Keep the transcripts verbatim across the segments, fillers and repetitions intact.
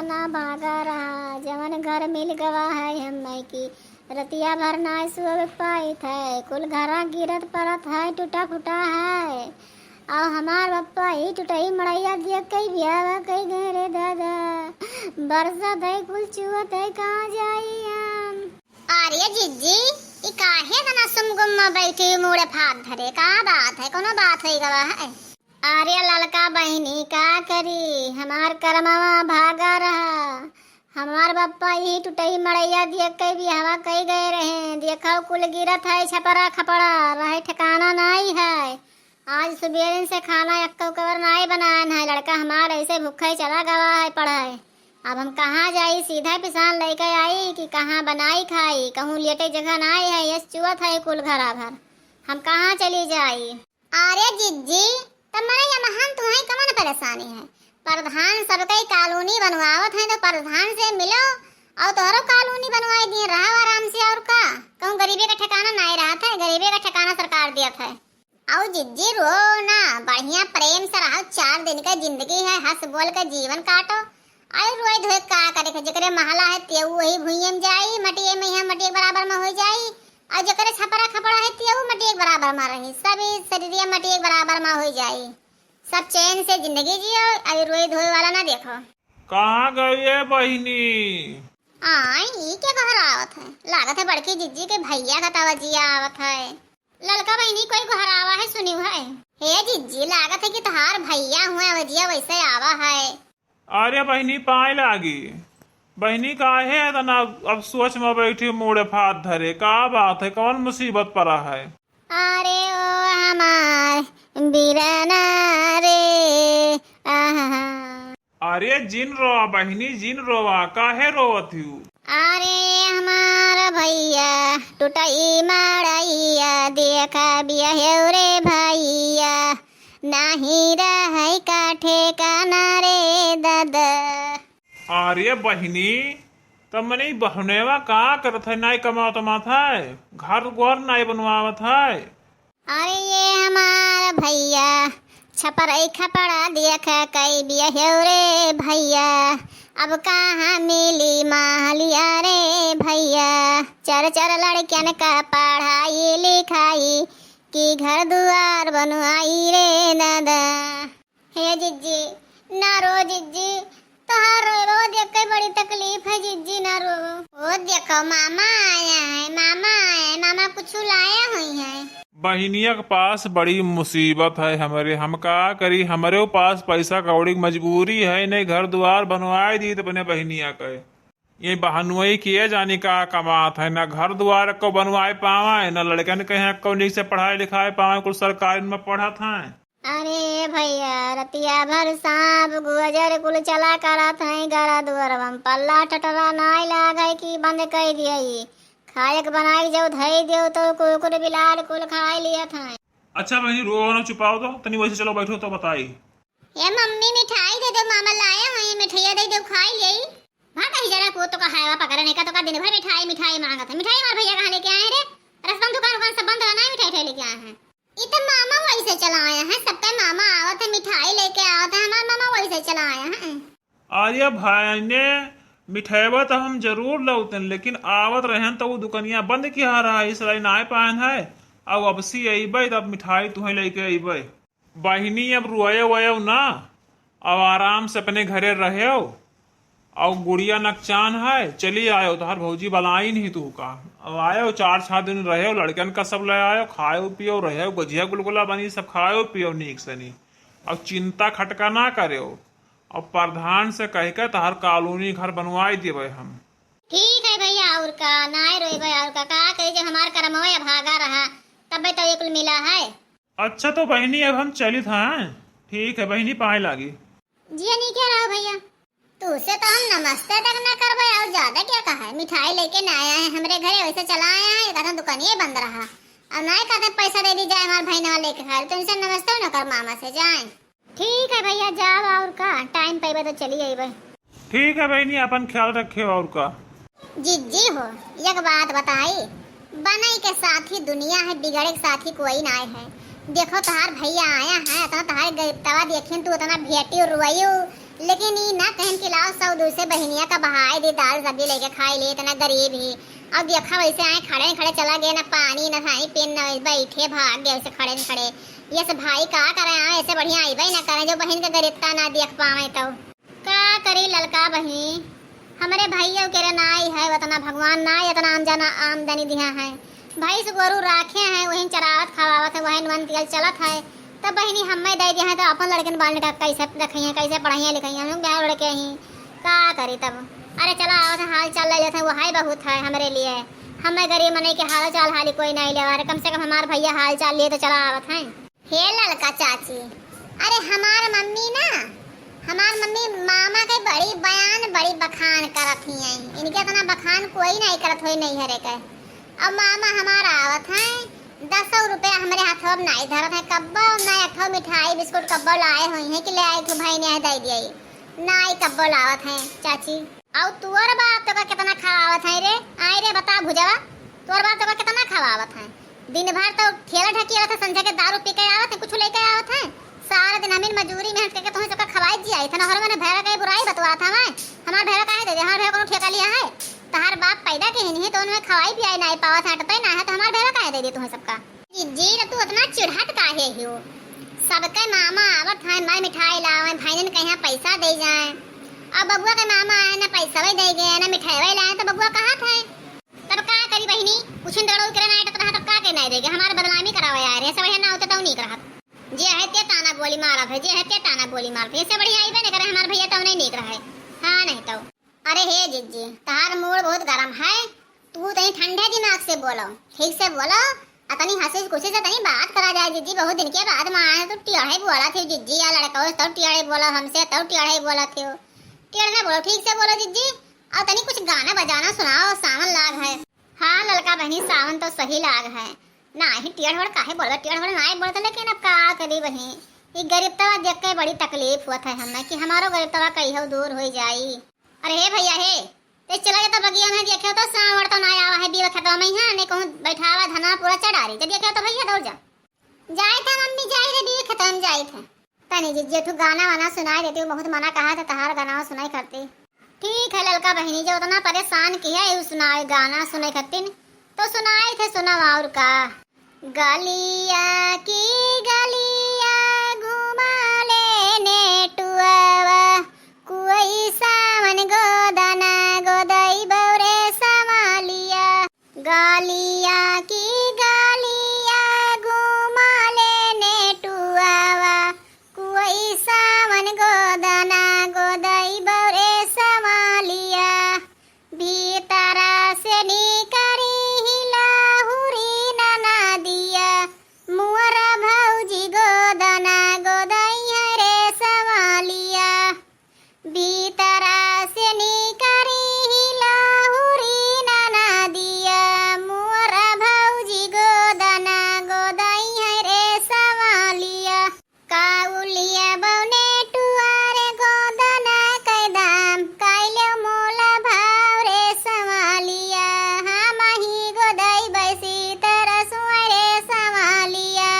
ना भागा रहा, जवन घर मिल गवा है हम्मै की, रतिया भर नाय सोवे पाइत है, कुल घरा गिरत परत है, टूटा फूटा है। अउ हमार बप्पा ई टुटही मड़ैया देख के बियाह कई गए रे दादा। बरसत है, कुल चुअत है, कहाँ जाई हम? अरे जिज्जी, ई काहे तना सुमगुम में बैठी, मूड़े फात धरे, का बात है? कोनो बात होई गवा है? अरे ललका बहिनी, का करी, हमार करमवा भागा रहा। हमार बप्पा यही टुटही मड़ैया देख के बियाहवा कई गए रहे। देखो, कुल गिरत है, छपरा खपड़ा, रहे ठिकाना नाई है। आज सुबेरन से खाना एक्को कवर नाई बनायन है। लड़का हमार ऐसे भूखे चला गवा है पढ़े। अब हम कहाँ जाई, सीधा पिसान लेके आई कि कहाँ बनाई खाई? कहूँ लेटे जगह नाई है, यस चुअत है कुल घरा भर। हम कहाँ चली जाई? अरे जिज्जी, तब मने यमहन तुहैं कमन परेशानी है? प्रधान सबके कॉलोनी बनवावत है तो प्रधान से मिलो अउर तोहरो कॉलोनी बनवाई दिए, रहो आराम से। अउर का, कहूँ गरीबे का ठिकाना नाई रहत है, गरीबे का ठिकाना सरकार दियत है। अउर जिज्जी रो ना, बढ़िया प्रेम से रहो, चार दिन का जिंदगी है, हंस बोल के जीवन काटो। अरे रोए धोए का करे के, जेकरे महला है तेऊ वही भुइये में जाई, मटिए में यहाँ मटिए के बराबर में हो जाई, अउर जेकरे छपरा खपड़ा है तेऊ मटिए के बराबर में रही, सब ई शरीरिया मटिए के बराबर में हो जाई। सब चैन से जिंदगी जियो, अरे रोए धोए वाला ना देखो। कहाँ गई है बहिनी? आई, ई के गोहरावत है? लागत है बड़की जिज्जी के भैया का तवजिया आवत है। ललका बहिनी कोई गोहरावा है, सुनियो है। हे जिज्जी, लागत है कि तोहार भैया हुए अवजिया वैसे आवा है। अरे बहिनी, पाए लागी। बहिनी, काहे इतना अब सोच में बैठी, मूड़े फात धरे? का बात है, कौन मुसीबत पड़ा है? अरे ओ हमार बीरना रे, आहा। अरे जिन रोवा बहिनी, जिन रोवा, काहे रोवत हू? अरे हमार भैया, टुटई मड़ैया, देखा बियहेव रे भैया, नाही रहै का ठेकाना रे दादा। अरे बहिनी, तब मने ई बहनेवा का करत है? नाई कमात मात है, घर द्वार नाई बनवावत है। अरे ये हमार भैया, छपरई खपड़ा देख कई बियहेव रे भैया, अब कहाँ मिली महलिया रे भैया, चार चार लड़कियन का पढ़ाई लिखाई, कि घर दुआर बनवाई रे दादा। हे जिज्जी, ना रो जिज्जी, तोहार रोएबो देख के बड़ी तकलीफ है जिज्जी, ना रो। ओ देखो मामा आया है, मामा आया है, मामा कुछ लाया हुई है। बहिनिया के पास बड़ी मुसीबत है हमरे, हम का करी, हमरे पास पैसा कौड़ी की मजबूरी है, नहीं घर दुआर बनवाए दी तो अपने बहिनिया के। ये बहनुई किए जानी का कमात है, ना घर दुआर को बनवाए पावे, ना लड़कन के यहाँ को नीक से पढ़ाई लिखाए पावे, कुल सरकारी में पढ़त हैं। अरे भैया, रतिया भर सांप गुजर कुल चला करत हैं, घर दुआर में पल्ला टटरा नाई लागे कि बंद कई दिए। खाए के बनाई जब धई दियो तो कुकुर बिलार कुल खाए लियत हैं। अच्छा बहिनी, रो ना, चुपाओ तो, तनी वैसे चलो बैठो तो बताई। ए मम्मी, मिठाई दे दो, मामा लाया हुई, मिठाइया दे दो, खाई ले। भाग कहीं जरा को तो का हायवा पकड़े नहीं का, तो का दिन भर मिठाई, मिठाई मांगत है। मिठाई हमार भैया कहाँ लेके आए रे? रसबन दुकान, दुकान सब बंद है, ना मिठाई, मिठाई लेके आए हैं। ई तो मामा वैसे चला आया है, सबका मामा आवत है, मिठाई लेके आवत है, हमार मामा वैसे चला आया है। अरे भाई ने मिठाईवा तो हम जरूर लौतन, लेकिन आवत रहन तो वो दुकनिया बंद किया रहा, इस लाइन आए पायन है। अब अब सी अइबे तब मिठाई तुहें लेके अइबे। बहिनी, अब रोएव वोएव ना, अब आराम से अपने घरे रहेव। अब गुड़िया नकचान है, चली आयो, तोहर भौजी बलाइन ही तू का। अब आयो, चार छह दिन रहेव, लड़कन का सब ले आयो, खायो पियो, रहेव, गुझिया गुलगुला बनी, सब खायो पियो नीक सनी। अब चिंता खटका ना करेव, अब प्रधान से कह के तोहर कॉलोनी घर बनवाई देवे हम। ठीक है भैया, और का, नाय रोइबे, और का, का कही, जब हमार करमवा अभागा रहा, तबे तो ये कुल मिला है। अच्छा तो बहिनी, अब हम चलित हैं। ठीक है बहिनी, पाए लागी। जिया नीके रहो भैया। तुसे तो हम नमस्ते तक न करबे, और ज्यादा क्या कहा है? मिठाई लेके ना आया है हमरे घरे, वैसे चला आया है, कहता दुकानिए बंद रहा। और ना कहते पैसा दे दी जाए हमारे भाई नवा लेके खाए, तो इनसे नमस्ते न कर मामा से जाए। ठीक है भैया, जाओ, और का, टाइम पैबे तो चली अइबे। ठीक है बहिनी, अपन ख्याल रखे, और का। जिज्जी हो, एक बात बताई, बनई के साथी दुनिया है, बिगड़े के साथी कोई ना है। देखो तोहार भैया आया है, तो तोहार गरीबतवा देखिन, तू उतना भेटियो रोइयो, लेकिन ई ना कहन कि लाओ सौ दो सौ बहिनिया का बहाई दी, दाल सब्जी लेके खाई ले, इतना गरीब ही। अब देखा वैसे आए खड़े खड़े चला गए, ना पानी, ना खाई पीन, ना बैठे, भाग गए वैसे खड़े खड़े। ये सब भाई का करे, आए ऐसे बढ़िया आईबे ना करे, जो बहिन के गरीबता ना देख पावे तो। का करी ललका बहिनी, हमरे भैया के रे नाई है उतना, भगवान नाई इतना आमदना-, आमदनी दिहा है। भैंस गोरू राखे हैं, वही चरावत खवावत है, वही नून तेल चलत है। तब बहिनी हमें दे दिया है तो अपन लड़कन बालन का कैसे रखिए, कैसे पढ़ाइए लिखाइए, हम लोग गए लड़के ही का करी तब। अरे चला आवत है, हाल चाल ले लेते हैं, वो है बहुत है हमरे लिए। हमें गरीब मनई के हाल चाल हाली कोई नहीं लेवा रे, कम से कम हमार भैया हाल चाल लिए तो चला आवत है। हे ललका चाची, अरे हमार मम्मी ना, हमार मम्मी मामा के बड़ी बयान, बड़ी बखान करत ही हैं। इनके इतना बखान कोई नहीं करत होई नैहरे के। अब मामा हमार आवत हैं, दसौ रुपया हमरे हाथवा में नाई धरत हैं, कब्बो ना एक ठो मिठाई बिस्कुट कब्बो लाए होई हैं कि ले आई ठो भाई ने दे दिए, नाई कब्बो लावत हैं चाची। अउ तोर बाप तोका कितना खवावत है रे? आय रे बता भुजवा, तोर बाप तोका कितना खवावत है? दिन भर तो ठेला ढकेलत है, संझा के दारू पी के आवत है, कुछ लेके आवत है। सारा दिन हमीन मजूरी मेहनत करके तुहें सबका खवाई जिया, इतना हर मैंने भैया के बुराई बतवा था मैं। हमार भैया काहे दे दे? हमार भैया कोनो ठेका लिया है? तहार बाप पैदा के ही नहीं है तो उन्हें खवाई पियाई नहीं पावत है, अटपे ना है तो हमार भैया काहे दे दे तुहें सबका? जिज्जी, तो तू इतना चिढ़त काहे हो? सबके मामा आवत हैं, मार मिठाई लावे, भाईन के यहाँ पैसा दे जाए। अब बबुआ के मामा आए, ना पैसा वही दे गए, ना मिठाई वही लाए, तो बबुआ कहत है। तब का करी बहिनी, कुछ दौड़ो करे ना, तो रहा, तब का के नहीं देगे, हमारे बदनामी करावे आए रहे, सब यहाँ ना होते तो नहीं रहत। जे है ते ताना बोली मारत है, जे है ते ताना बोली मारत है, इससे बढ़िया आईबे नहीं करे, हमारे भैया तो नहीं निक रहे। हाँ नहीं तो। अरे हे जिज्जी, तहार मूड बहुत गरम है, तू तनी ठंडे दिमाग से बोलो, ठीक से बोलो, अतनी हंसी खुशी से तनी बात करा जाए जिज्जी, बहुत दिन के बाद में आए हैं, तू टेढ़े बोला थी जिज्जी, या लड़का हो, तब टेढ़े बोला हमसे, तब टेढ़े बोला थी। टेढ़ ना बोलो, ठीक से बोलो जिज्जी, और तनी कुछ गाना बजाना सुनाओ, सावन लाग है। हाँ ललका बहिनी, सावन तो सही लाग है, ना ही टेढ़ होड़ काहे बोलबे, टेढ़ होड़ ना बोलते, लेकिन अब का करी बहिनी, ये गरीबतवा देख के बड़ी तकलीफ होत है हमें कि हमारो गरीबतवा कहियो दूर हो जाई। अरे हे भैया हे, ते चला जाता बगिया में, देखे तो साँवर तो ना आवा है, बीवा खेतवा में यहाँ, ने कहूँ बैठावा धनवा पूरा चढ़ा रही, जब देखे तो भैया दौड़ जा। जाए था मम्मी, जाए रे बीवा खेतवा में जाए थे। तनी जिज्जी ठू गाना वाना सुनाई देती हूँ, बहुत मना कहा था तहार गाना सुनाई करती। ठीक है ललका बहिनी, जो उतना परेशान किया है, सुनाए गाना सुनाई करती, तो सुनाए थे सुनाओ और का। गलिया की गलिया घुमा ले नेटुआवा, कोई सावन गोदना गोदई बौरे समालिया। गलिया की गलिया घुमा ले नेटुआवा, कोई सावन गोदना गोदई बौरे समालिया। भीतरा से निकरी ही लाहुरी ननदिया, मुअर भौजी गोदना गोदई है रे समालिया। भीतरा से निकरी ही लाहुरी ननदिया, मुअर भौजी गोदना गोदई है रे समालिया। काउलिया बौने टुआरे गोदना कैदाम, काइले मोला भाव रे समालिया, हम ही गोदई बैसी तरसुआ रे समालिया।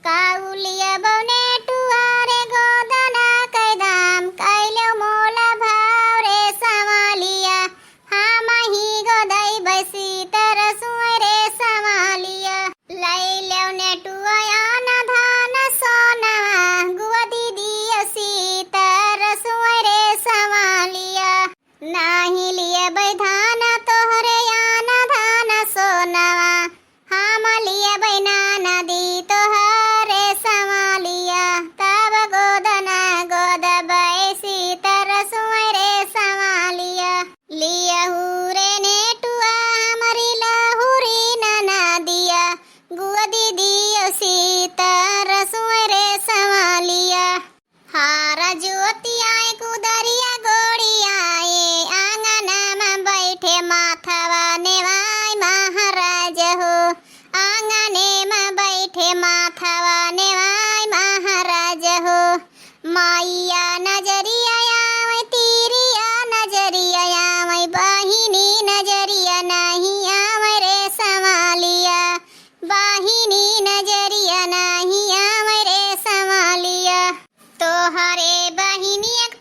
काउलिया बौने टुआरे गोदना कैदाम, काइले मोला भाव रे समालिया, हम ही गोदई बैसी तरसुआ रे समालिया। लैलेव नेटुआ आन धान सोनवा, गुआ दीदी असी तरसुआ रे समालिया। नाही लिए बैधान तोहरे आन धान सोनवा, हम लिए बैना नदी तोहरे समालिया। तब गोदना गोद बैसी तरसुआ रे समालिया। लियहू रे नेटुआ हमरी लहुरी ननदिया, गुआ दीदी असी तरसुआ रे समालिया। हारा ज्योति आए कुदरिया गोड़ी आए, आंगन में बैठे माथवा नेवाय महाराज हो। आंगने में बैठे माथवा नेवाय महाराज हो। माइया नजरिया आवे, तीरिया नजरिया आवे, बहिनी नजरिया नहीं आवे रे समालिया। बहिनी नजरिया नहीं आवे रे समालिया। तोहरे बहिनी एक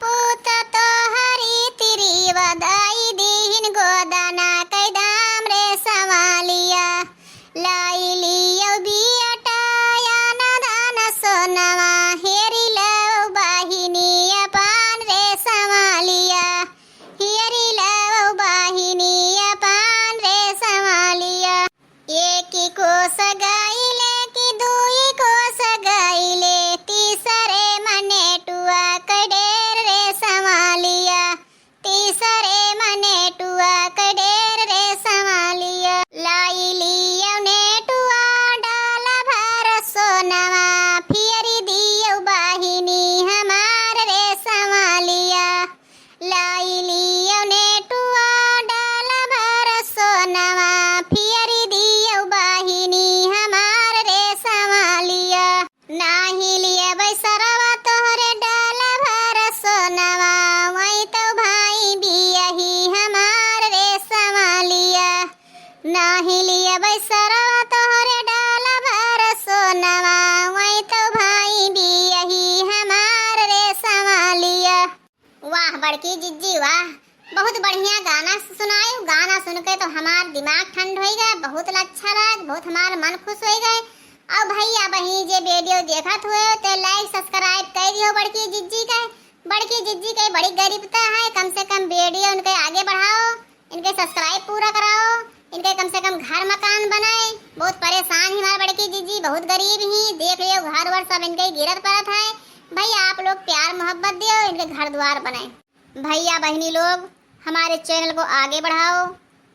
वाह बड़की जिज्जी वाह, बहुत बढ़िया गाना सुनायु। गाना सुन के तो हमार दिमाग ठंड होइ गए, बहुत अच्छा लग, बहुत हमार मन खुश होइ गए। और भैया बहिनी जे वीडियो देखत हुए तो like subscribe कर दियो बड़की जिज्जी के। बड़की जिज्जी के बड़ी गरीबता है, कम से कम वीडियो उनके आगे बढ़ाओ, इनके subscribe पूरा कराओ, इनके कम से कम घर मकान बनाए। बहुत परेशान ही हमार बड़की जिज्जी, बहुत गरीब ही, देख लियो घर वर सब इनके गिरत परत है। भैया आप लोग प्यार मोहब्बत दियो, इनके घर द्वार बनाए। भैया बहिनी लोग, हमारे channel को आगे बढ़ाओ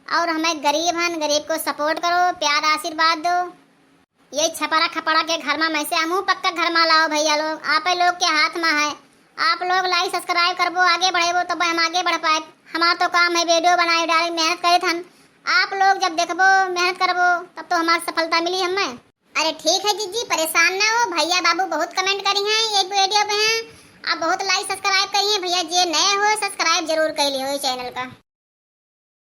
और हमें गरीब हन, गरीब को support करो, प्यार आशीर्वाद दो। ये छपरा खपड़ा के घर मा में से हमहू पक्का घर मा लाओ भैया लोग, आपे लोग के हाथ मा है। आप लोग like subscribe करबो, आगे बढ़ेबो तब हम आगे बढ़ पाए। हमार तो काम है वीडियो बनाए डाले, मेहनत करे थन। आप लोग जब देखबो, मेहनत करबो तब तो हमार सफलता मिली हमें। अरे ठीक है जिज्जी, परेशान ना हो, भैया बाबू बहुत comment करी हैं एक वीडियो पे हैं, आप बहुत like subscribe करी हैं भैया, जे नए हो subscribe जरूर कर लियो ये channel का।